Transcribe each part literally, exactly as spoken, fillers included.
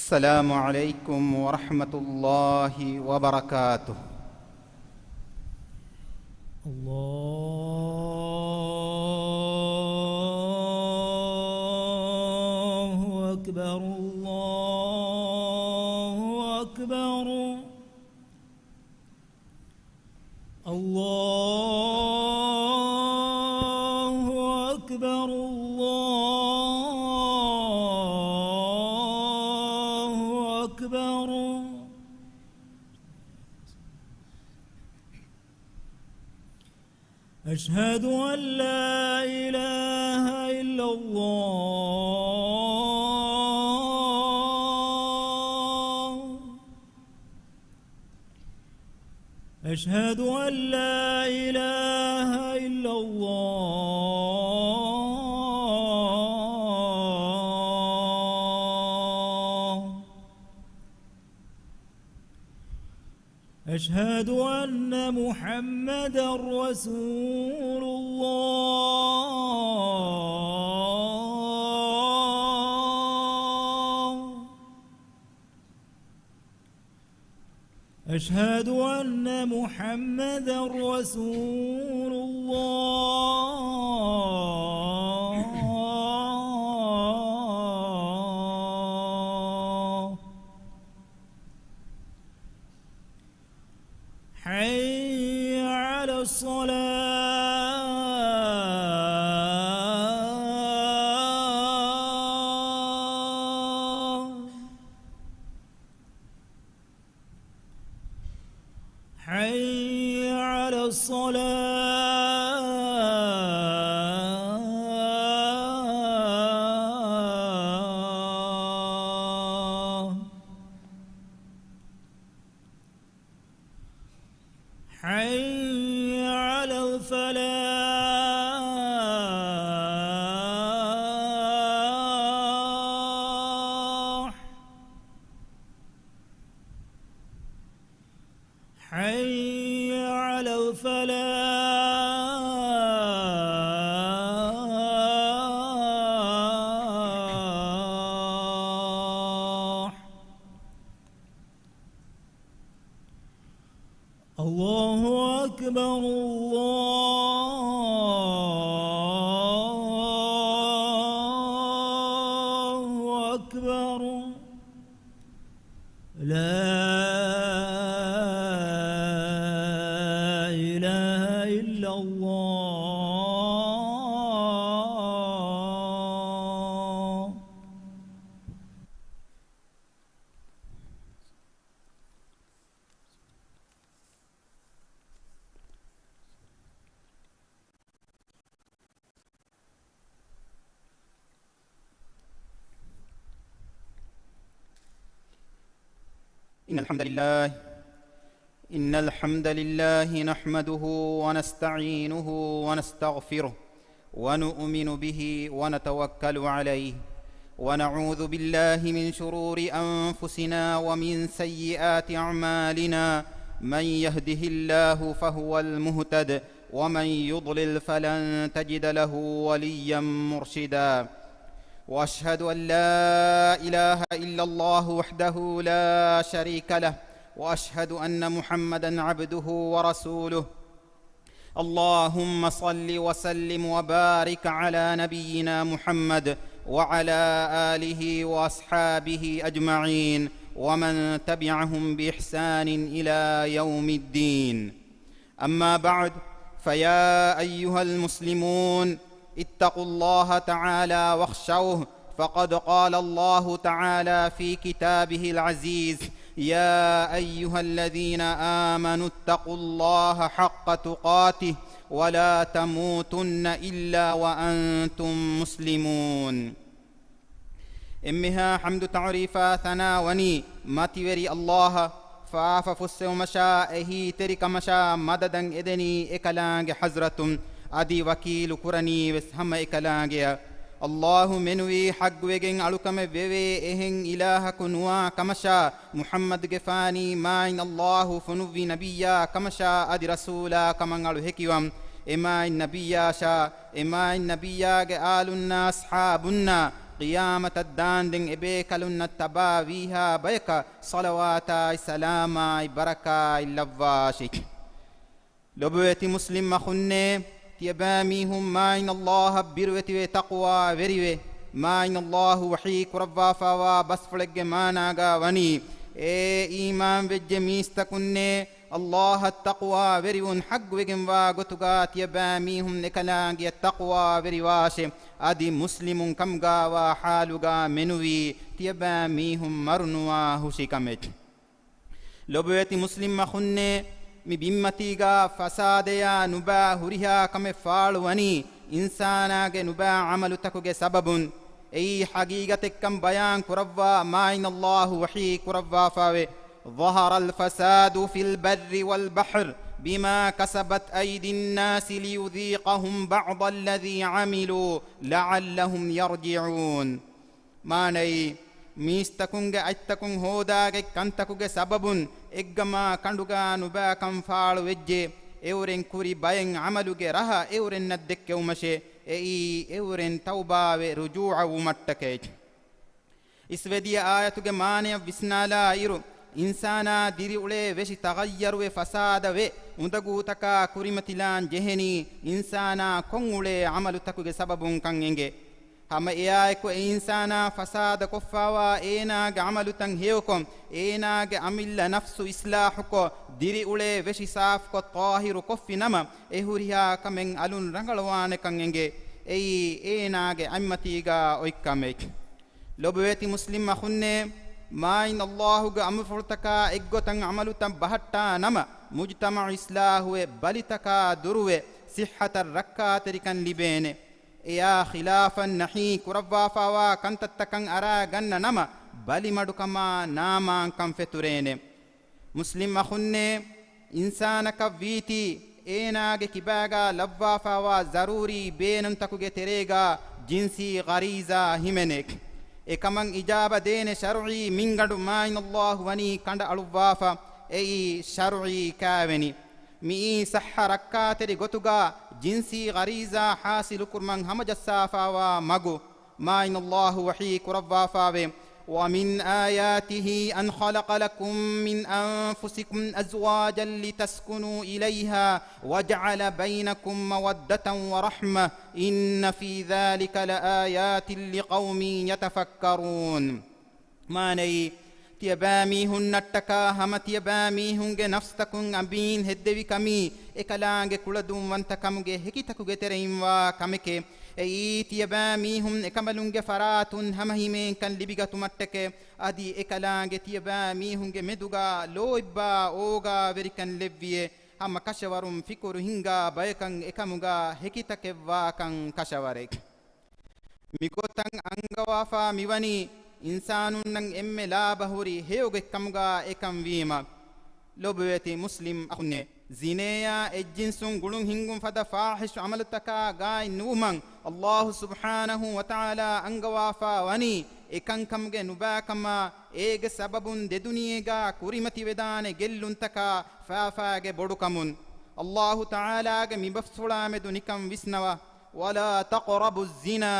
السلام عليكم ورحمة الله وبركاته. الله أكبر، الله أكبر. الله أكبر، الله أكبر. أشهد أن لا إله إلا الله. أشهد أن لا إله إلا الله. أشهد أن محمدا رسول الله. أشهد أن محمدا رسول الله. حي على الصلاة. حي على الصلاة. حي على الفلاح. حي على الفلاح. الله أكبر، الله أكبر. لا إله إلا الله. إن الحمد لله، إن الحمد لله نحمده ونستعينه ونستغفره ونؤمن به ونتوكل عليه، ونعوذ بالله من شرور أنفسنا ومن سيئات أعمالنا، من يهده الله فهو المهتد، ومن يضلل فلن تجد له وليا مرشدا. وأشهد أن لا إله إلا الله وحده لا شريك له، وأشهد أن محمدا عبده ورسوله. اللهم صل وسلم وبارك على نبينا محمد وعلى آله وأصحابه أجمعين ومن تبعهم بإحسان إلى يوم الدين. أما بعد، فيا أيها المسلمون، اتقوا الله تعالى واخشوه، فقد قال الله تعالى في كتابه العزيز: يا أيها الذين آمنوا اتقوا الله حق تقاته ولا تموتن إلا وأنتم مسلمون. އެންމެހާ ޙަމްދު ތަޢުރީފާ ސަނާ ވަނީ މަތިވެރި ﷲ އަށް، ފާފަ ފުއްސެވުމަށާ އެހީތެރިކަމަށާ މަދަދަށް އެދެނީ އެކަލާނގެ ޙަޟްރަތުން، އަދި ވަކީލު ކުރަނީ ވެސް ހަމަ އެކަލާނގެއަށް. ﷲ މެނުވީ ޙައްޤުވެގެން އަޅުކަމެއް ވެވޭ އެހެން އިލާހަކު ނުވާ ކަމަށާ، މުޙައްމަދުގެފާނީ މާތް ﷲ ފޮނުއްވި ނަބިއްޔާ ކަމަށާ އަދި ރަސޫލާ ކަމަށް އަޅު ހެކިވަން، އެ މާތް ނަބިއްޔާއަށާ، އެ މާތް ނަބިއްޔާގެ އާލުންނާ އަޞްޙާބުންނާ، ޤިޔާމަތަށް ދާންދެން އެބޭކަލުންނަށް ތަބާވީހާ ބަޔަކަށް ޞަލަވާތާއި ސަލާމާއި ބަރަކާތް ލައްވާށި. ލޮބުވެތި މުސްލިމް އަޚުންނޭ، ތިޔަބައިމީހުން މާތް ﷲ އަށް ބިރުވެތިވެ ތަޤްވާވެރިވެ. މާތް ﷲ ވަޙީ ކުރައްވާފައިވާ ބަސްފުޅެއްގެ މާނާގާ ވަނީ، އޭ އީމާންވެއްޖެ މީސްތަކުންނޭ، ﷲ އަށް ތަޤްވާވެރިވުން ޙައްޤުވެގެންވާ ގޮތުގާ ތިޔަބައިމީހުން އެކަލާނގެއަށް ތަޤްވާވެރިވާށެ. އަދި މުސްލިމުން ކަމުގާވާ ޙާލުގާ މެނުވީ ތިޔަބައިމީހުން މަރުނުވާ ހުށިކަމެއް. ލޮބުވެތި މުސްލިމް އަޚުންނޭ، މި ބިންމަތީގާ ފަސާދަޔާ ނުބައި ހުރިހާ ކަމެއް ފާޅުވަނީ އިންސާނާގެ ނުބައި ޢަމަލުތަކުގެ ސަބަބުން. އެއީ ޙަޤީޤަތެއްކަން ބަޔާން ކުރައްވާ މާތް ﷲ ވަޙީ ކުރައްވާފައިވޭ. ظهر الفساد في البر والبحر بما كسبت أيدي الناس ليذيقهم بعض الذي عملوا لعلهم يرجعون. މާނައީ، މީސްތަކުންގެ އަތްތަކުން ހޯދާގަތް ކަންތަކުގެ ސަބަބުން އެއްގަމާ ކަނޑުގާ ނުބައިކަން ފާޅުވެއްޖެ. އެއުރެން ކުރި ބައެއް ޢަމަލުގެ ރަހަ އެއުރެންނަށް ދެއްކެވުމަށޭ. އެއީ އެއުރެން ތައުބާވެ ރުޖޫޢަ ވުމަށްޓަކައި. އިސްވެދިޔަ އާޔަތުގެ މާނަޔަށް ވިސްނާލާއިރު، އިންސާނާ ދިރިއުޅޭ ވެށި ތަޣައްޔަރުވެ ފަސާދަވެ، އުނދަގޫތަކާ ކުރިމަތިލާން ޖެހެނީ އިންސާނާ ކޮށްއުޅޭ ޢަމަލުތަކުގެ ސަބަބުންކަން އެނގޭ. ހަމައެއާއެކު އެ އިންސާނާ ފަސާދަކޮށްފާވާ އޭނާގެ ޢަމަލުތައް ހެޔޮކޮށް، އޭނާގެ އަމިއްލަ ނަފްސު އިޞްލާޙުކޮށް، ދިރިއުޅޭ ވެށި ސާފުކޮށް، ޠާހިރު ކޮށްފި ނަމަ، އެ ހުރިހާ ކަމެއް އަލުން ރަނގަޅުވާނެކަން އެނގޭ. އެއީ އޭނާގެ އަތްމަތީގާ އޮތް ކަމެއް. ލޮބުވެތި މުސްލިމް އަޚުންނޭ، މާތް ﷲ ގެ އަމުރުފުޅުތަކާ އެއްގޮތަށް ޢަމަލުތައް ބަހައްޓާ ނަމަ، މުޖްތަމަޢު އިޞްލާޙުވެ، ބަލިތަކާ ދުރުވެ، ޞިއްޙަތަށް ރައްކާތެރިކަން ލިބޭނެ. އެއާ ޚިލާފަށް ނަހީ ކުރައްވާފައިވާ ކަންތައްތަކަށް އަރާ ގަންނަ ނަމަ، ބަލިމަޑުކަމާ ނާމާންކަން ފެތުރޭނެ. މުސްލިމް އަޚުންނޭ، އިންސާނަކަށް ވީތީ، އޭނާގެ ކިބާގާ ލައްވާފައިވާ ޒަރޫރީ ބޭނުންތަކުގެ ތެރޭގާ ޖިންސީ ޣަރީޒާ ހިމެނޭ. އެކަމަށް އިޖާބަ ދޭނެ ޝަރުޢީ މިންގަނޑު މާތް ﷲ ވަނީ ކަނޑައަޅުއްވާފަ، އެއީ ޝަރުޢީ ކާވެނި. މިއީ ޞައްޙަ ރައްކާތެރި ގޮތުގާ ޖިންސީ ޣަރީޒާ ޙާޞިލުކުރުމަށް ހަމަޖައްސާފައިވާ މަގު. މާތް ﷲ ވަޙީ ކުރައްވާފައިވޭ، وَمِنْ آيَاتِهِ أَنْ خَلَقَ لَكُمْ مِنْ أَنْفُسِكُمْ أَزْوَاجًا لِتَسْكُنُوا إِلَيْهَا وَجَعَلَ بَيْنَكُمْ مَوَدَّةً وَرَحْمَةً إِنَّ فِي ذَلِكَ لَآيَاتٍ لِقَوْمٍ يَتَفَكَّرُونَ. މާނައީ، ތިޔަބައިމީހުންނަށްޓަކާ ހަމަ ތިޔަބައިމީހުންގެ ނަފްސްތަކުން އަނބީން ހެއްދެވިކަމީ އެކަލާނގެ ކުޅަދުންވަންތަކަމުގެ ހެކިތަކުގެ ތެރެއިންވާ ކަމެކޭ. އެއީ ތިޔަބައިމީހުން އެކަނބަލުންގެ ފަރާތުން ހަމަހިމޭންކަން ލިބިގަތުމަށްޓަކައި. އަދި އެކަލާނގެ ތިޔަބައިމީހުންގެ މެދުގާ ލޯތްބާ އޯގާވެރިކަން ލެއްވިއޭ. ހަމަ ކަށަވަރުން ފިކުރު ހިންގާ ބަޔަކަށް އެކަމުގާ ހެކިތަކެއްވާކަން ކަށަވަރެއް. މިގޮތަށް އަންގަވާފާ މިވަނީ، އިންސާނުންނަށް އެންމެ ލާބަހުރި ހެޔޮގޮތްކަމުގާ އެކަން ވީމަ. ލޮބުވެތި މުސްލިމް އަޚުންނޭ، ޒިނޭޔާ އެއްޖިންސުން ގުޅުން ހިންގުން ފަދަ ފާޙިޝް ޢަމަލުތަކާ ގާތް ނުވުމަށް ﷲ ސުބްޙާނަހޫ ވަތަޢާލާ އަންގަވާފާ ވަނީ، އެކަންކަމުގެ ނުބައިކަމާ، އޭގެ ސަބަބުން ދެދުނިޔޭގާ ކުރިމަތިވެދާނެ ގެއްލުންތަކާ ފާފާގެ ބޮޑުކަމުން. ﷲ ތަޢާލާގެ މިބަސްފުޅާމެދު ނިކަން ވިސްނަވާ، وَلَا تَقْرَبُوا الزِّنَا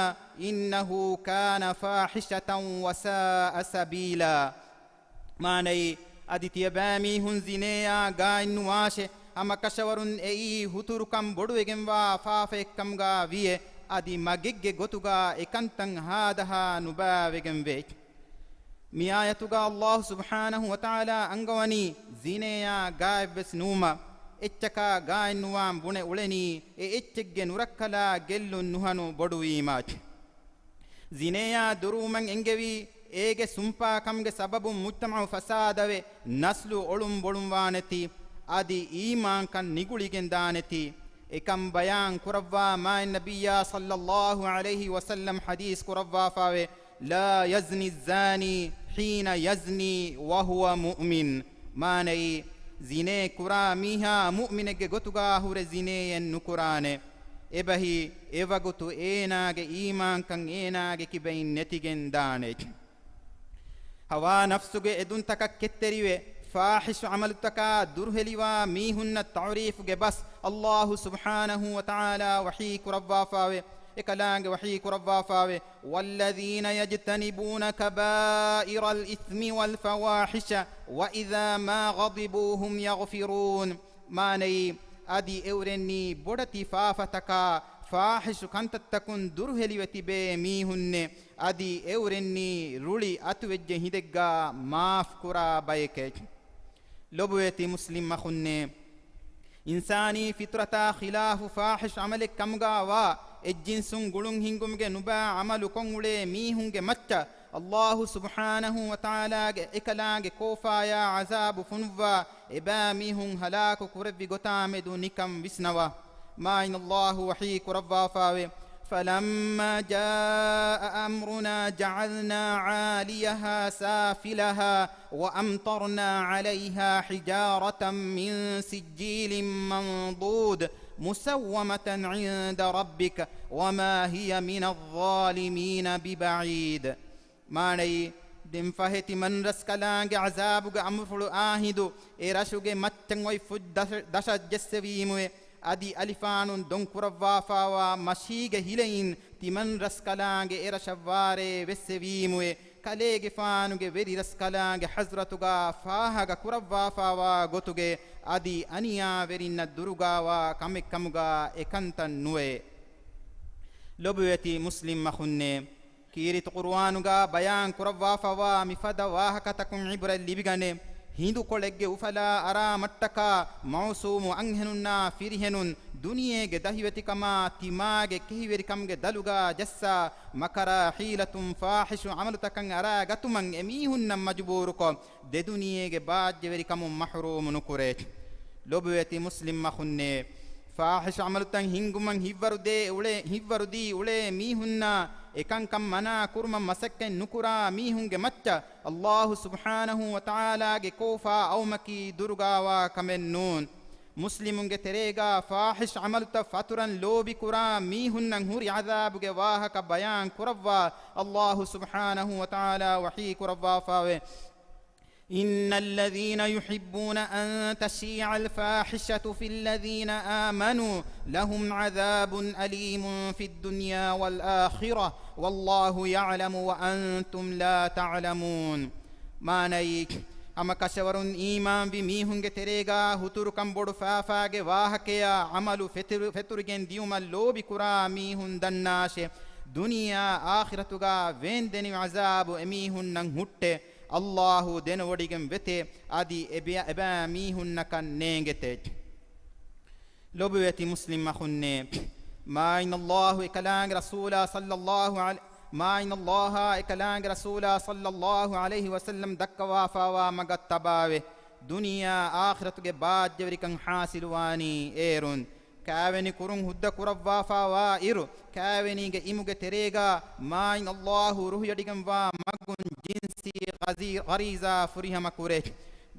إِنَّهُ كَانَ فَاحِشَةً وَسَاءَ سَبِيلًا. މާނައީ، އަދި ތިޔަބައިމީހުން ޒިނޭޔާ ގާތްނުވާށޭ، ހަމަކަށަވަރުން އެއީ ހުތުރުކަން ބޮޑުވެގެންވާ ފާފައެއްކަމުގާ ވިޔޭ، އަދި މަގެއްގެ ގޮތުގާ އެކަންތައް ހާދަހާ ނުބައިވެގެންވޭ. މި އާޔަތުގާ ﷲ ސުބްޙާނަހޫ ވަތަޢާލާ އަންގަވަނީ، ޒިނޭޔާ ގާތްވެސް ނުވުމަށް، އެއްޗަކާ ގާތްނުވާން ބުނެ އުޅެނީ، އެ އެއްޗެއްގެ ނުރައްކަލާ ގެއްލުން ނުހަނު ބޮޑުވީމާ. ޒިނޭޔާ ދުރުވުމަށް އެންގެވީ، އޭގެ ސުންޕާކަމުގެ ސަބަބުން މުޖްތަމަޢު ފަސާދަވެ، ނަސްލު އޮޅުންބޮޅުންވާނެތީ، އަދި އީމާންކަން ނިގުޅިގެންދާނެތީ. އެކަން ބަޔާން ކުރައްވާ މާތް ނަބިއްޔާ ޞައްލައްލާހު ޢަލައިހި ވަސައްލަމް ޙަދީޘް ކުރައްވާފާވޭ، لا يزني الزاني حين يزني وهو مؤمن. މާނައީ، ޒިނޭ ކުރާ މީހާ މުއުމިނެއްގެ ގޮތުގާ ހުރެ ޒިނޭއެއް ނުކުރާނެ. އެބަހީ، އެވަގުތު އޭނާގެ އީމާންކަން އޭނާގެ ކިބައިން ނެތިގެން ދާނެ. ހަވާ ނަފްސުގެ އެދުންތަކަށް ކެތްތެރިވެ، ފާޙިޝު ޢަމަލުތަކާ ދުރުހެލިވާ މީހުންނަށް ތަޢުރީފުގެ ބަސް ﷲ ސުބްޙާނަހޫ ވަތަޢާލާ ވަޙީ ކުރައްވާފާވެ، އެކަލާނގެ ވަޙީ ކުރައްވާފާވެ، والذين يجتنبون كبائر الإثم والفواحش وإذا ما غضبوا هم يغفرون. މާނައީ، އަދި އެއުރެންނީ ބޮޑެތި ފާފަތަކާ، ފާޙިޝު ކަންތައްތަކުން ދުރުހެލިވެ ތިބޭ މީހުންނޭ. އަދި އެއުރެންނީ ރުޅި އަތުވެއްޖެ ހިނދެއްގާ މާފް ކުރާ ބަޔެކޭ. ލޮބުވެތި މުސްލިމް އަޚުންނޭ، އިންސާނީ ފިޠުރަތާ ޚިލާފު ފާޙިޝް ޢަމަލެއް ކަމުގާ ވާ އެއްޖިންސުން ގުޅުން ހިންގުމުގެ ނުބާ ޢަމަލު ކޮށް އުޅޭ މީހުންގެ މައްޗަށް ﷲ ސުބްޙާނަހޫ ވަތަޢާލާގެ އެކަލާނގެ ކޯފާޔާ ޢަޒާބު ފޮނުއްވާ އެބައިމީހުން ހަލާކު ކުރެއްވި ގޮތާމެދު ނިކަން ވިސްނަވާ. މާތް ﷲ ވަޙީ ކުރައްވާފާވޭ، فلما جاء أمرنا جعلنا عاليها سافلها وأمطرنا عليها حجارة من سجيل منضود مسومة عند ربك وما هي من الظالمين ببعيد. މާނައީ، ދެންފަހެ ތިމަންރަސްކަލާނގެ ޢަޒާބުގެ އަމުރުފުޅު އާހިދު، އެ ރަށުގެ މައްޗަށް އޮތް ފުށް ދަށަށް ޖެއްސެވީމުއެ، އަދި އަލިފާނުން ދޮންކުރައްވާފާވާ މަށީގެ ހިލައިން ތިމަންރަސްކަލާނގެ އެރަށަށް ވާރޭ ވެއްސެވީމުއެ، ކަލޭގެފާނުގެ ވެރިރަސްކަލާނގެ ޙަޟްރަތުގާ ފާހަގަ ކުރައްވާފާވާ ގޮތުގެ އަދި އަނިޔާވެރިންނަށް ދުރުގާވާ ކަމެއްކަމުގާ އެކަންތައް ނުވޭ. ލޮބުވެތި މުސްލިމް އަޚުންނޭ، ކީރިތި ޤުރުއާނުގާ ބަޔާން ކުރައްވާފައިވާ މިފަދަ ވާހަކަތަކުން ޢިބްރަތް ލިބިގަނެ، ހިނދުކޮޅެއްގެ އުފަލާ އަރާމަށްޓަކާ މަޢުޞޫމު އަންހެނުންނާ ފިރިހެނުން ދުނިޔޭގެ ދަހިވެތިކަމާ ތިމާގެ ކެހިވެރިކަމުގެ ދަލުގާ ޖައްސާ މަކަރާ ޙީލަތުން ފާޙިޝު ޢަމަލުތަކަށް އަރާގަތުމަށް އެމީހުންނަށް މަޖުބޫރުކޮށް، ދެދުނިޔޭގެ ބާއްޖަވެރިކަމުން މަޙްރޫމު ނުކުރޭ. ލޮބުވެތި މުސްލިމް އަޚުންނޭ، ފާޙިޝު ޢަމަލުތައް ހިންގުމަށް ހިތްވަރުދީ އުޅޭ، ހިތްވަރުދީ އުޅޭ މީހުންނާ އެކަންކަން މަނާ ކުރުމަށް މަސައްކަތް ނުކުރާ މީހުންގެ މައްޗަށް ﷲ ސުބްޙާނަހޫ ވަތަޢާލާގެ ކޯފާ އައުމަކީ ދުރުގާވާ ކަމެއް ނޫން. މުސްލިމުންގެ ތެރޭގާ ފާޙިޝް ޢަމަލުތައް ފަތުރަން ލޯބިކުރާ މީހުންނަށް ހުރި ޢަޛާބުގެ ވާހަކަ ބަޔާން ކުރައްވާ، ﷲ ސުބްޙާނަހޫ ވަތަޢާލާ ވަޙީ ކުރައްވާފާވޭ، إن الذين يحبون أن تشيع الفاحشة في الذين آمنوا لهم عذاب أليم في الدنيا والآخرة والله يعلم وأنتم لا تعلمون. މާނައީ، ހަމަކަށަވަރުން އީމާންވި މީހުންގެ ތެރޭގާ ހުތުރުކަން ބޮޑު ފާފާގެ ވާހަކަޔާ ޢަމަލު ފެތުރު-، ފެތުރިގެން ދިޔުމަށް ލޯބިކުރާ މީހުން ދަންނާށޭ، ދުނިޔެއާ އާޚިރަތުގާ ވޭންދެނިވި ޢަޛާބު އެމީހުންނަށް ހުއްޓޭ. ﷲ ދެނެވޮޑިގެން ވެތޭ، އަދި އެބައި-، އެބައިމީހުންނަކަށް ނޭނގެތޭ. ލޮބުވެތި މުސްލިމް އަޚުންނޭ، މާތް ﷲ އެކަލާނގެ ރަސޫލާ ޞައްލަﷲ ޢަލަ-، މާތް ﷲ އާ އެކަލާނގެ ރަސޫލާ ޞައްލަﷲ ޢަލައިހި ވަސައްލަމް ދައްކަވާފާވާ މަގަށް ތަބާވެ، ދުނިޔެއާ އާޚިރަތުގެ ބާއްޖަވެރިކަން ޙާޞިލުވާނީ އޭރުން. ކާވެނި ކުރުން ހުއްދަ ކުރައްވާފާވާ އިރު، ކާވެނީގެ އިމުގެ ތެރޭގާ މާތް ﷲ ރުހިއަޑިގެންވާ މަގުން ޖިންސީ ޣަޒީ-، ޣަރީޒާ ފުރިހަމަ ކުރޭ.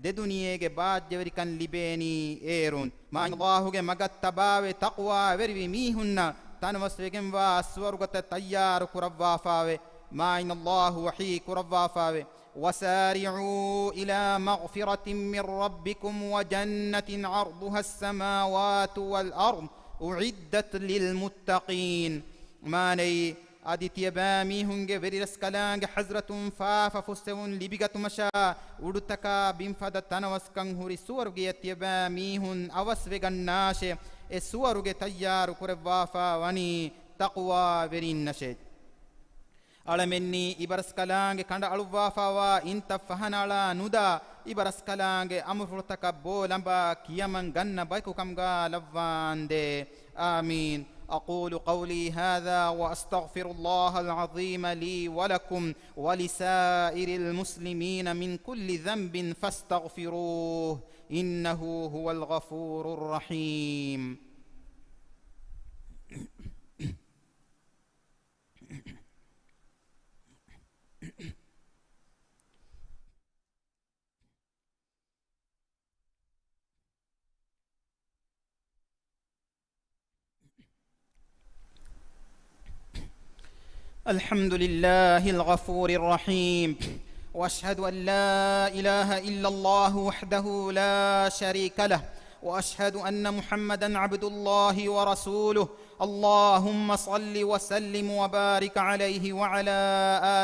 ދެދުނިޔޭގެ ބާއްޖަވެރިކަން ލިބޭނީ އޭރުން. މާތް ﷲ ގެ މަގަށް ތަބާވެ، ތަޤްވާވެރިވި މީހުންނަށް ތަނަވަސްވެގެންވާ ސުވަރުގަތައް ތައްޔާރު ކުރައްވާފާވެ. މާތް ﷲ ވަޙީ ކުރައްވާފާވެ، وسارعوا إلى مغفرة من ربكم وجنة عرضها السماوات والأرض أعدت للمتقين. މާނައީ، އަދި ތިޔަބައިމީހުންގެ ވެރިރަސްކަލާނގެ ޙަޟްރަތުން ފާފަ ފުއްސެވުން ލިބިގަތުމަށާ، އުޑުތަކާ ބިން ފަދަ ތަނަވަސްކަން ހުރި ސުވަރުގެޔަށް ތިޔަބައިމީހުން އަވަސްވެގަންނާށޭ. އެ ސުވަރުގެ ތައްޔާރު ކުރައްވާފާ ވަނީ ތަޤްވާވެރިންނަށޭ. އަޅަމެންނީ އިބަރަސްކަލާނގެ ކަނޑައަޅުއްވާފާވާ އިންތައް ފަހަނައަޅާ ނުދާ، އިބަރަސްކަލާނގެ އަމުރުފުޅުތަކަށް ބޯލަނބާ ކިޔަމަން ގަންނަ ބަޔަކުކަމުގާ ލައްވާނދޭ. آمين. أقول قولي هذا وأستغفر الله العظيم لي ولكم ولسائر المسلمين من كل ذنب فاستغفروه إنه هو الغفور الرحيم. الحمد لله الغفور الرحيم، وأشهد أن لا إله إلا الله وحده لا شريك له، وأشهد أن محمدا عبد الله ورسوله. اللهم صل وسلم وبارك عليه وعلى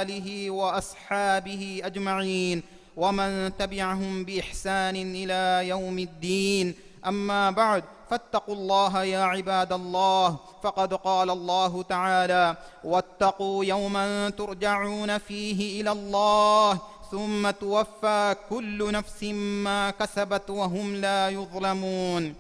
آله وأصحابه أجمعين ومن تبعهم بإحسان إلى يوم الدين. أما بعد، فاتقوا الله يا عباد الله، فقد قال الله تعالى: واتقوا يوما ترجعون فيه إلى الله ثم توفى كل نفس ما كسبت وهم لا يظلمون.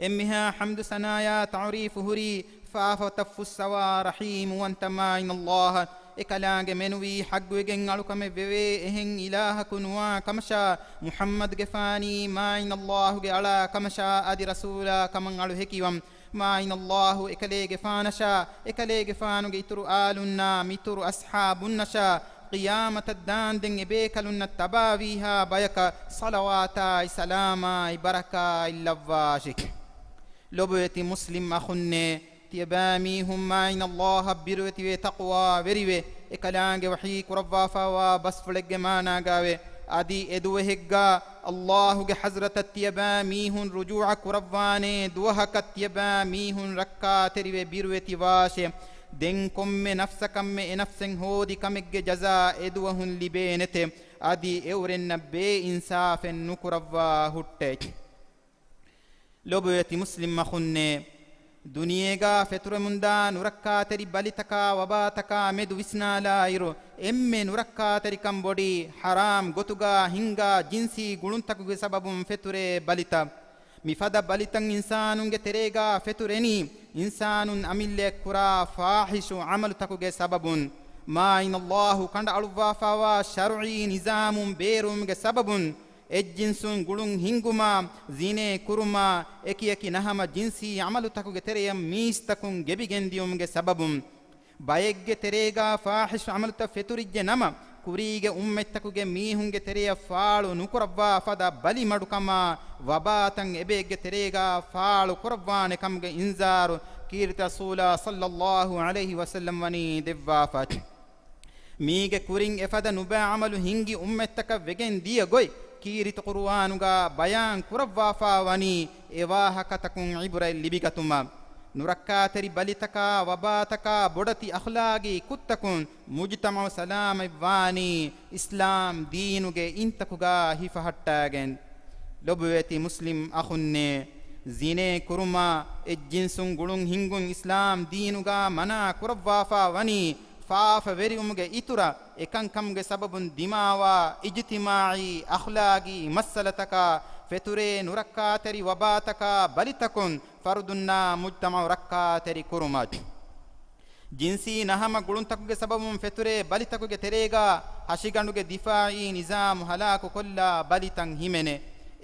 އެންމެހާ ޙަމްދު ސަނާޔާ ތަޢުރީފު ހުރީ ފާފަތައް ފުއްސަވާ ރަޙީމުވަންތަ މާތް ﷲ. އެކަލާނގެ މެނުވީ ޙައްޤުވެގެން އަޅުކަމެއް ވެވޭ އެހެން އިލާހަކު ނުވާ ކަމަށާ، މުޙައްމަދުގެފާނީ މާތް ﷲގެ އަޅާ ކަމަށާ އަދި ރަސޫލާ ކަމަށް އަޅު ހެކިވަން. މާތް ﷲ އެކަލޭގެފާނަށާ، އެކަލޭގެފާނުގެ އިތުރު އާލުންނާ، މިތުރު އަޞްޙާބުންނަށާ، ޤިޔާމަތަށް ދާންދެން އެބޭކަލުންނަށް ތަބާވީހާ ބަޔަކަށް ޞަލަވާތާއި ސަލާމާއި ބަރަކާތް ލައްވާށި. ލޮބުވެތި މުސްލިމް އަޚުންނޭ، ތިޔަބައިމީހުން މާތް ﷲއަށް ބިރުވެތިވެ ތަޤްވާވެރިވެ، އެކަލާނގެ ވަޙީ ކުރައްވާފައިވާ ބަސްފުޅެއްގެ މާނާގައިވެ، އަދި އެދުވަހެއްގަ ﷲގެ ޙަޟްރަތަށް ތިޔަބައިމީހުން ރުޖޫޢަ ކުރައްވާނޭ ދުވަހަކަށް ތިޔަބައިމީހުން ރައްކާތެރިވެ ބިރުވެތިވާށޭ. ދެން ކޮންމެ ނަފްސަކަށްމެ އެ ނަފްސެއް ހޯދި ކަމެއްގެ ޖަޒާ އެދުވަހުން ލިބޭނެތެ. އަދި އެއުރެންނަށް ބޭއިންސާފެއް ނުކުރައްވާ ހުއްޓޭ. ލޮބުވެތި މުސްލިމް އަޚުންނޭ، ދުނިޔޭގާ ފެތުރެމުންދާ ނުރައްކާތެރި ބަލިތަކާ ވަބާތަކާ މެދު ވިސްނާލާއިރު، އެންމެ ނުރައްކާތެރިކަން ބޮޑީ ޙަރާމް ގޮތުގާ ހިންގާ ޖިންސީ ގުޅުންތަކުގެ ސަބަބުން ފެތުރޭ ބަލިތައް. މިފަދަ ބަލިތައް އިންސާނުންގެ ތެރޭގާ ފެތުރެނީ، އިންސާނުން އަމިއްލައަށް ކުރާ ފާޙިޝު ޢަމަލުތަކުގެ ސަބަބުން. މާތް ﷲ ކަނޑައަޅުއްވާފައިވާ ޝަރުޢީ ނިޒާމުން ބޭރުވުމުގެ ސަބަބުން، އެއްޖިންސުން ގުޅުން ހިންގުމާ، ޒިނޭ ކުރުމާ، އެކިއެކި ނަހަމަ ޖިންސީ ޢަމަލުތަކުގެ ތެރެޔަށް މީސްތަކުން ގެބިގެންދިޔުމުގެ ސަބަބުން، ބައެއްގެ ތެރޭގާ ފާޙިޝު ޢަމަލުތައް ފެތުރިއްޖެ ނަމަ، ކުރީގެ އުއްމަތްތަކުގެ މީހުންގެ ތެރެޔަށް ފާޅު ނުކުރައްވާ ފަދަ ބަލި މަޑުކަމާ، ވަބާތައް އެބައެއްގެ ތެރޭގާ ފާޅު ކުރައްވާނެ ކަމުގެ އިންޒާރު ކީރިތި ރަސޫލާ ޞައްލައްލާހު ޢަލައިހި ވަސައްލަމް ވަނީ ދެއްވާފަ. މީގެ ކުރިން އެފަދަ ނުބައި ޢަމަލު ހިންގި އުއްމަތްތަކަށް ވެގެން ދިޔަ ގޮތް ކީރިތި ޤުރުއާނުގާ ބަޔާން ކުރައްވާފާ ވަނީ އެ ވާހަކަތަކުން ޢިބުރަތް ލިބިގަތުމަށް. ނުރައްކާތެރި ބަލިތަކާ، ވަބާތަކާ، ބޮޑެތި އަޚްލާގީ ކުށްތަކުން މުޖުތަމަޢު ސަލާމަތް ވާނީ އިސްލާމް ދީނުގެ އިންތަކުގާ ހިފަހައްޓާގެން. ލޮބުވެތި މުސްލިމް އަޚުންނޭ، ޒިނޭ ކުރުމާ، އެއްޖިންސުން ގުޅުން ހިންގުން އިސްލާމް ދީނުގާ މަނާ ކުރައްވާފާ ވަނީ، ފާފަވެރިވުމުގެ އިތުރަށް އެކަންކަމުގެ ސަބަބުން ދިމާވާ އިޖްތިމާޢީ، އަޚްލާގީ މައްސަލަތަކާ ފެތުރޭ ނުރައްކާތެރި ވަބާތަކާ ބަލިތަކުން ފަރުދުންނާ މުޖްތަމަޢު ރައްކާތެރި ކުރުމަށް. ޖިންސީ ނަހަމަ ގުޅުންތަކުގެ ސަބަބުން ފެތުރޭ ބަލިތަކުގެ ތެރޭގާ ހަށިގަނޑުގެ ދިފާޢީ ނިޒާމު ހަލާކުކޮށްލާ ބަލިތައް ހިމެނޭ.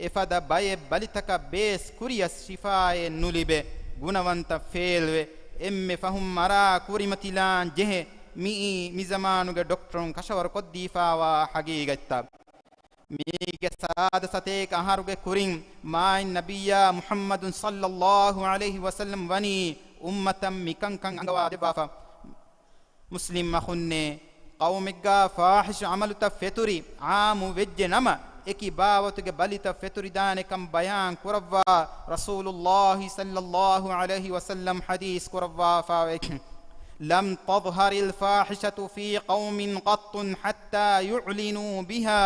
އެފަދަ ބައެއް ބަލިތަކަށް ބޭސް ކުރިޔަސް ޝިފާއެއް ނުލިބޭ. ގުނަވަންތައް ފޭލްވެ، އެންމެ ފަހުން މަރާ ކުރިމަތިލާން ޖެހޭ. މިއީ މިޒަމާނުގެ ޑޮކްޓަރުން ކަށަވަރު ކޮށްދީފާވާ ހަގީގަތްތައް. މީގެ ސާދަ ސަތޭކަ އަހަރުގެ ކުރިން މާތް ނަބިއްޔާ މުޙައްމަދު ޞައްލައްލާހު ޢަލައިހި ވަސައްލަމް ވަނީ އުއްމަތަށް މިކަންކަން އަންގަވާ ދެއްވާފަ. މުސްލިމް އަޚުންނޭ، ޤައުމެއްގާ ފާޙިޝު ޢަމަލުތައް ފެތުރި ޢާއްމު ވެއްޖެ ނަމަ، އެކި ބާވަތުގެ ބަލިތައް ފެތުރިދާނެކަން ބަޔާން ކުރައްވާ ރަސޫލުއްލާހި ޞައްލައްލާހު ޢަލައިހި ވަސައްލަމް ޙަދީޘް ކުރައްވާފާވޭ. لم تظهر الفاحشة في قوم قط حتى يعلنوا بها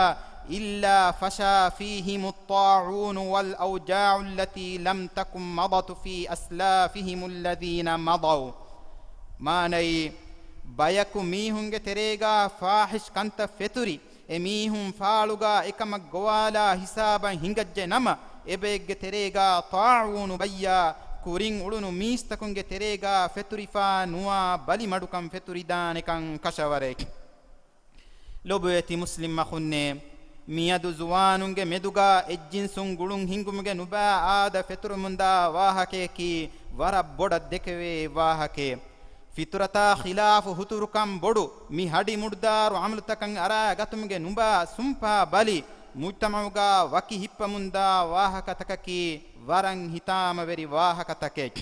إلا فشا فيهم الطاعون والأوجاع التي لم تكن مضت في أسلافهم الذين مضوا. މާނައީ، ބަޔަކު މީހުންގެ ތެރޭގާ ފާޙިޝް ކަންތައް ފެތުރި، އެ މީހުން ފާޅުގާ އެކަމަށް ގޮވާލާ ހިސާބަށް ހިނގައްޖެ ނަމަ، އެބައެއްގެ ތެރޭގާ ޠާޢޫނު ބައްޔާ ކުރިން އުޅުނު މީސްތަކުންގެ ތެރޭގާ ފެތުރިފާ ނުވާ ބަލި މަޑުކަން ފެތުރިދާނެކަން ކަށަވަރެއް. ލޮބުވެތި މުސްލިމް އަޚުންނޭ، މިއަދު ޒުވާނުންގެ މެދުގާ އެއްޖިންސުން ގުޅުން ހިނގުމުގެ ނުބައި އާދަ ފެތުރެމުންދާ ވާހަކަޔަކީ ވަރަށް ބޮޑަށް ދެކެވޭ ވާހަކައެއް. ފިޠުރަތާ ޚިލާފު ހުތުރުކަން ބޮޑު މި ހަޑި މުޑުދާރު ޢަމަލުތަކަށް އަރާ ގަތުމުގެ ނުބައި ސުންޕާ ބަލި މުޖްތަމަޢުގާ ވަކި ހިއްޕަމުންދާ ވާހަކަތަކަކީ ވަރަށް ހިތާމަވެރި ވާހަކަތަކެއް.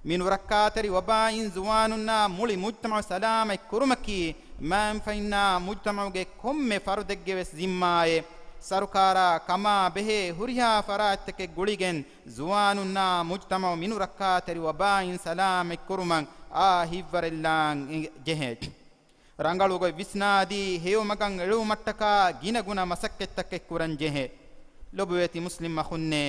މި ނުރައްކާތެރި ވަބާއިން ޒުވާނުންނާ މުޅި މުޖްތަމަޢު ސަލާމަތް ކުރުމަކީ މައިންފަހިންނާ މުޖްތަމަޢުގެ ކޮންމެ ފަރުދެއްގެ ވެސް ޒިންމާއެއް. ސަރުކާރާ ކަމާ ބެހޭ ހުރިހާ ފަރާތްތަކެއް ގުޅިގެން، ޒުވާނުންނާ މުޖްތަމަޢު މިނުރައްކާތެރި ވަބާއިން ސަލާމަތްކުރުމަށް އާ ހިތްވަރެއްލާން ޖެހޭ. ރަނގަޅުގޮތް ވިސްނާދީ، ހެޔޮމަގަށް އެޅުވުމަށްޓަކާ ގިނަގުނަ މަސައްކަތްތަކެއް ކުރަން ޖެހޭ. ލޮބުވެތި މުސްލިމް އަޚުންނޭ،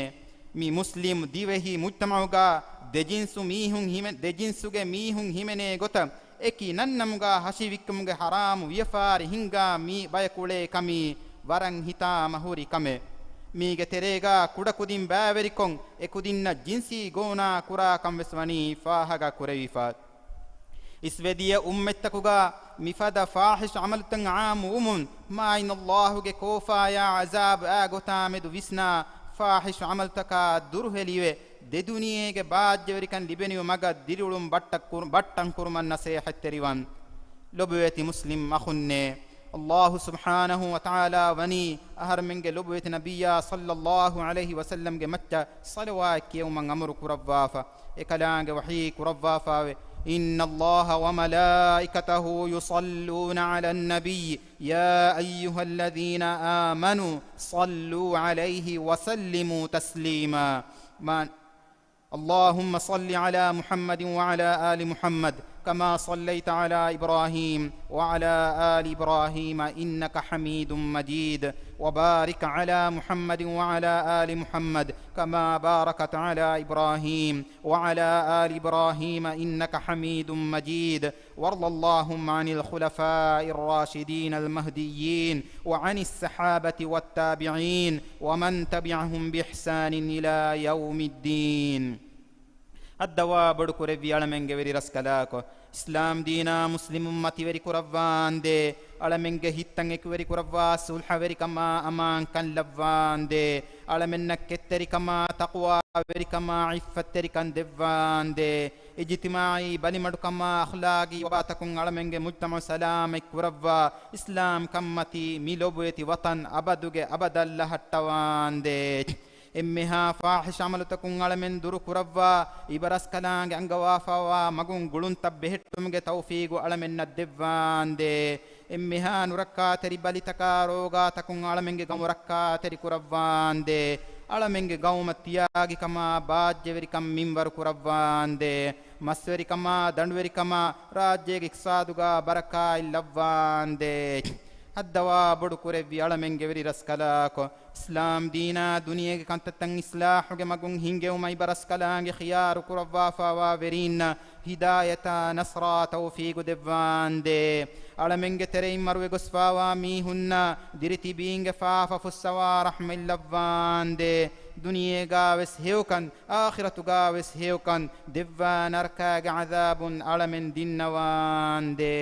މި މުސްލިމް ދިވެހި މުޖްތަމަޢުގަ ދެޖިންސު މީހުން ހިމެ-، ދެޖިންސުގެ މީހުން ހިމެނޭ ގޮތަށް އެކި ނަންނަމުގަ ހަށިވިއްކުމުގެ ހަރާމު ވިޔަފާރި ހިންގާ މި ބަޔަކު އުޅޭ ކަމީ ވަރަށް ހިތާމަ ހުރި ކަމެއް. މީގެ ތެރޭގަ ކުޑަކުދިން ބައިވެރިކޮށް، އެކުދިންނަށް ޖިންސީ ގޯނާ ކުރާ ކަން ވެސް ވަނީ ފާހަގަ ކުރެވިފަ. އިސްވެދިޔަ އުއްމަތްތަކުގަ މިފަދަ ފާޙިޝް ޢަމަލުތައް ޢާއްމުވުމުން، މާތް ﷲ ގެ ކޯފާޔާ ޢަޒާބު އާ ގޮތާ މެދު ވިސްނާ، ފާޙިޝް ޢަމަލުތަކާ ދުރުހެލިވެ، ދެދުނިޔޭގެ ބާއްޖަވެރިކަން ލިބެނިވުމަށް ދިރިއުޅުން ބައްޓަން ކުރު-، ބައްޓަން ކުރުމަށް ނަސޭޙަތްތެރިވަން. ލޮބުވެތި މުސްލިމް އަޚުންނޭ، ﷲ ސުބްޙާނަހޫ ވަތަޢާލާ ވަނީ އަހަރުމެންގެ ލޮބުވެތި ނަބިއްޔާ ޞައްލައްލާހު ޢަލައިހި ވަސައްލަމްގެ މައްޗަށް ޞަލަވާތް ކިޔެވުމަށް އަމުރު ކުރައްވާފަ. އެކަލާނގެ ވަޙީ ކުރައްވާފާވެ، إن الله وملائكته يصلون على النبي يا أيها الذين آمنوا صلوا عليه وسلموا تسليما. ما اللهم صل على محمد وعلى آل محمد كما صليت على إبراهيم وعلى آل إبراهيم إنك حميد مجيد، وبارك على محمد وعلى آل محمد كما باركت على إبراهيم وعلى آل إبراهيم إنك حميد مجيد، وارض اللهم عن الخلفاء الراشدين المهديين وعن الصحابة والتابعين ومن تبعهم بإحسان إلى يوم الدين. ހައްދަވާ ބޮޑު ކުރެއްވި އަޅަމެންގެ ވެރި ރަސްކަލާކޮ، އިސްލާމް ދީނާ މުސްލިމުން މަތިވެރި ކުރައްވާނދޭ، އަޅަމެންގެ ހިތްތައް އެކުވެރި ކުރައްވާ، ސުލްހަވެރިކަމާ އަމާންކަން ލައްވާނދޭ، އަޅަމެންނަށް ކެތްތެރިކަމާ، ތަޤްވާވެރިކަމާ، ޢިއްފަތްތެރިކަން ދެއްވާނދޭ، އިޖްތިމާޢީ ބަލިމަޑުކަމާ، އަޚްލާޤީ ވަބާތަކުން އަޅަމެންގެ މުޖްތަމަޢު ސަލާމަތް ކުރައްވާ، އިސްލާމް ކަންމަތީ މި ލޮބުވެތި ވަޠަން އަބަދުގެ އަބަދަށް ލަހައްޓަވާނދޭ. އެންމެހާ ފާޙިޝް ޢަމަލުތަކުން އަޅަމެން ދުރު ކުރައްވާ، އިބަރަސްކަލާނގެ އަންގަވާފައިވާ މަގުން ގުޅުންތައް ބެހެއްޓުމުގެ ތައުފީގު އަޅަމެންނަށް ދެއްވާނދޭ. އެންމެހާ ނުރައްކާތެރި ބަލިތަކާ ރޯގާތަކުން އަޅަމެންގެ ގައުމު ރައްކާތެރި ކުރައްވާނދޭ. އަޅަމެންގެ ގައުމަށް ތިޔާގިކަމާ ބާއްޖަވެރިކަން މިންވަރު ކުރައްވާނދޭ. މަސްވެރިކަމާ، ދަނޑުވެރިކަމާ، ރާއްޖޭގެ އިޤްތިޞާދުގަ ބަރަކާތް ލައްވާނދޭ. ހައްދަވާ ބޮޑު ކުރެއްވި އަޅަމެންގެ ވެރި ރަސްކަލާކޮ، އިސްލާމް ދީނާ ދުނިޔޭގެ ކަންތައްތައް އިޞްލާޙުގެ މަގުން ހިންގެވުމަށް އިބަރަސްކަލާނގެ ޚިޔާރު ކުރައްވާފާވާ ވެރީންނަށް ހިދާޔަތާ ނަޞްރާ ތައުފީގު ދެއްވާނދޭ. އަޅަމެންގެ ތެރެއިން މަރުވެގޮސްފާވާ މީހުންނަށް ދިރިތިބީންގެ ފާފަ ފުއްސަވާ ރަޙްމަތް ލައްވާނދޭ. ދުނިޔޭގާވެސް ހެޔޮކަން، އާޚިރަތުގާވެސް ހެޔޮކަން ދެއްވާ ނަރަކާގެ ޢަޛާބުން އަޅަމެން ދިންނަވާނދޭ.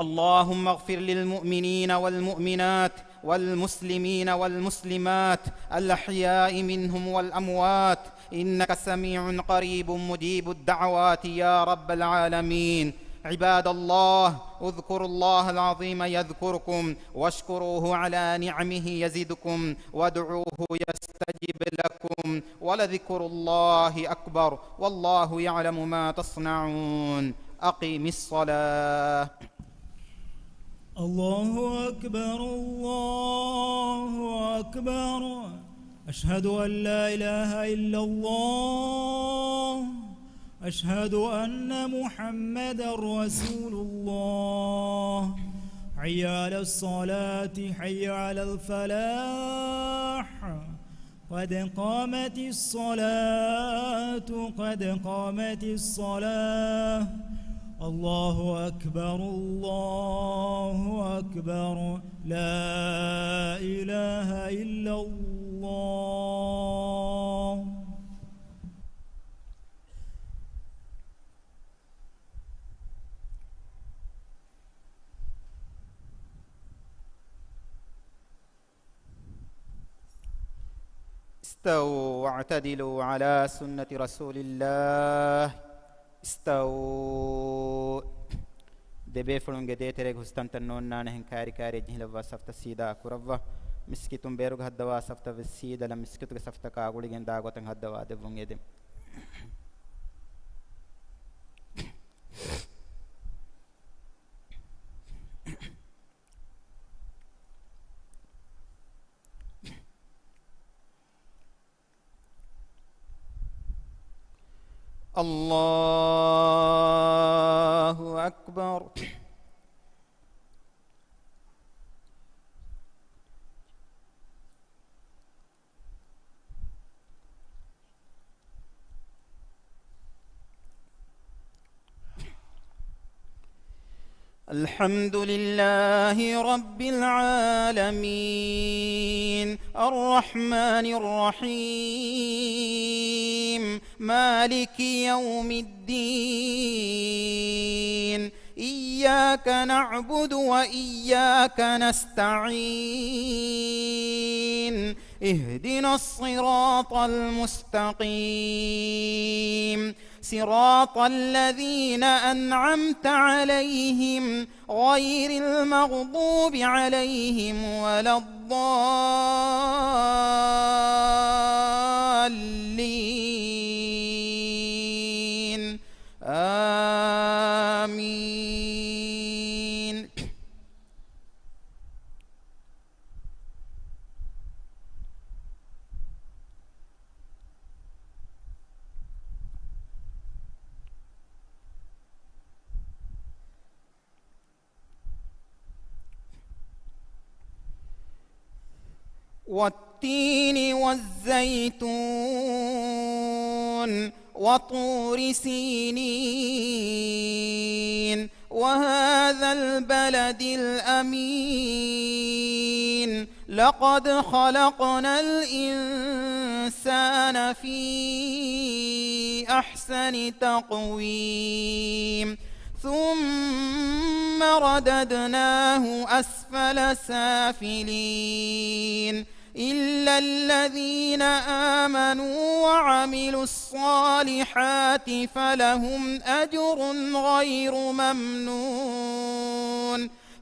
اللهم اغفر للمؤمنين والمؤمنات والمسلمين والمسلمات الأحياء منهم والأموات إنك سميع قريب مجيب الدعوات يا رب العالمين. عباد الله، اذكروا الله العظيم يذكركم واشكروه على نعمه يزدكم وادعوه يستجب لكم ولذكر الله أكبر والله يعلم ما تصنعون. أقم الصلاة. الله أكبر، الله أكبر. أشهد أن لا إله إلا الله. أشهد أن محمدا رسول الله. حي على الصلاة، حي على الفلاح. قد قامت الصلاة، قد قامت الصلاة. الله أكبر، الله أكبر. لا إله إلا الله. استووا واعتدلوا على سنة رسول الله. استووا. ދެބޭފުޅުންގެ ދޭތެރޭގެ ހުސްތަންތައް ނޯންނާނެހެން ކައިރިކައިރި ޖެހިލައްވާ ސަފުތައް ސީދާ ކުރައްވާ. މިސްކިތުން ބޭރުގަ ހައްދަވާ ސަފުތައް ވެސް ސީދަލަ މިސްކިތުގެ ސަފުތަކާ ގުޅިގެން ދާ ގޮތަށް ހައްދަވާ ދެއްވުން އެދެން. الله أكبر. الحمد لله رب العالمين، الرحمن الرحيم، مالك يوم الدين، إياك نعبد وإياك نستعين، اهدنا الصراط المستقيم، صراط الذين أنعمت عليهم غير المغضوب عليهم ولا الضالين. آمين. والتين والزيتون وطور سينين وهذا البلد الأمين، لقد خلقنا الإنسان في أحسن تقويم، ثم رددناه أسفل سافلين، إلا الذين آمنوا وعملوا الصالحات فلهم أجر غير ممنون،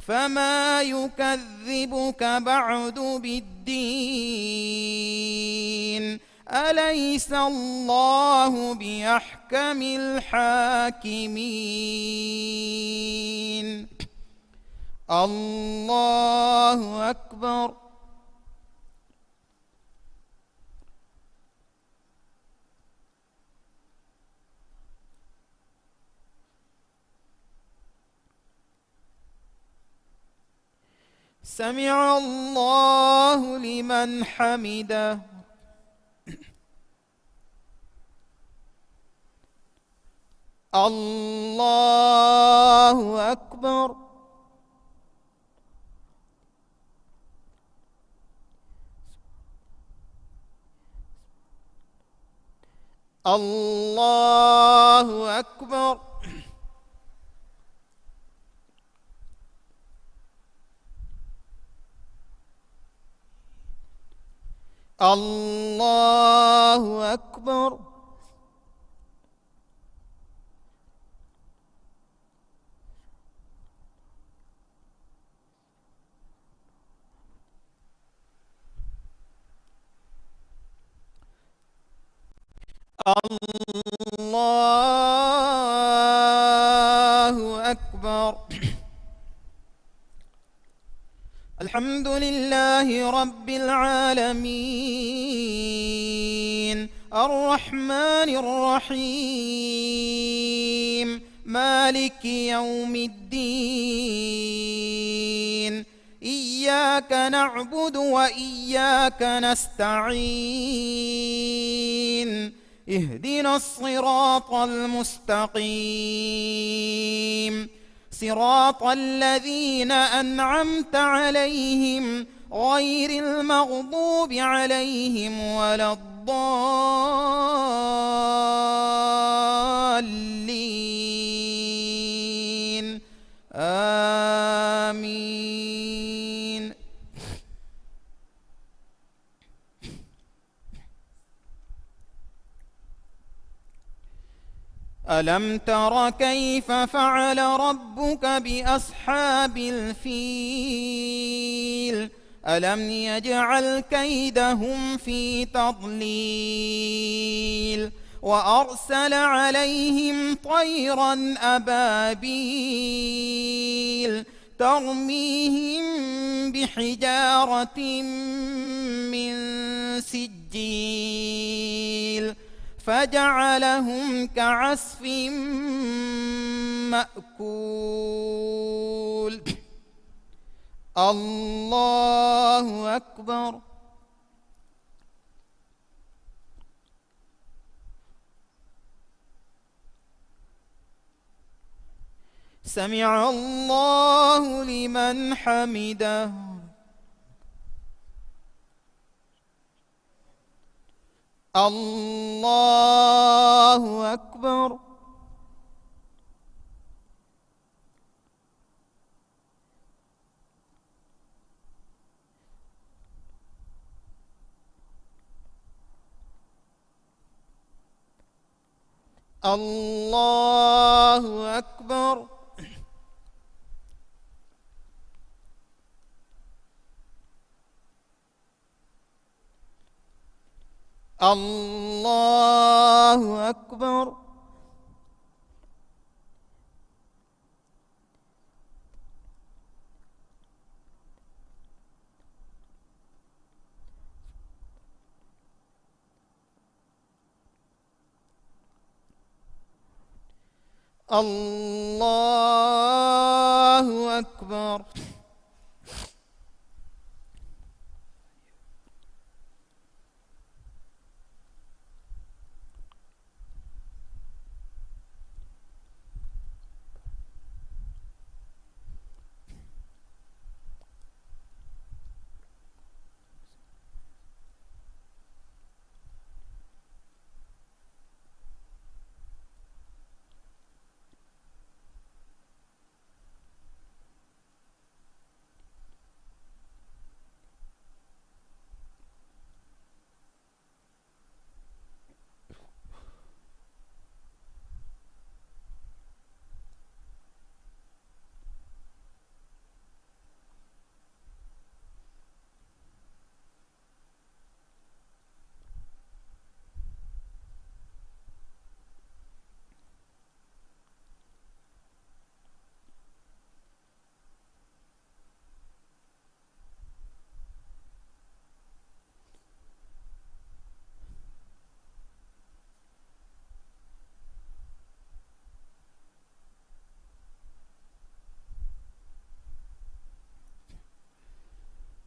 فما يكذبك بعد بالدين، أليس الله بأحكم الحاكمين. الله أكبر. سمع الله لمن حمده. الله أكبر. الله أكبر. الله أكبر. الله أكبر. الحمد لله رب العالمين، الرحمن الرحيم، مالك يوم الدين، إياك نعبد وإياك نستعين، اهدنا الصراط المستقيم، صراط الذين أنعمت عليهم غير المغضوب عليهم ولا الضالين. آمين. ألم تر كيف فعل ربك بأصحاب الفيل؟ ألم يجعل كيدهم في تضليل وأرسل عليهم طيرا أبابيل ترميهم بحجارة من سجيل فجعلهم كعصف مأكول. الله أكبر. سمع الله لمن حمده. الله أكبر. الله أكبر. الله أكبر. الله أكبر.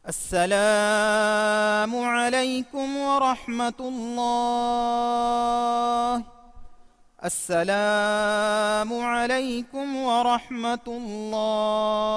السلام عليكم ورحمة الله. السلام عليكم ورحمة الله.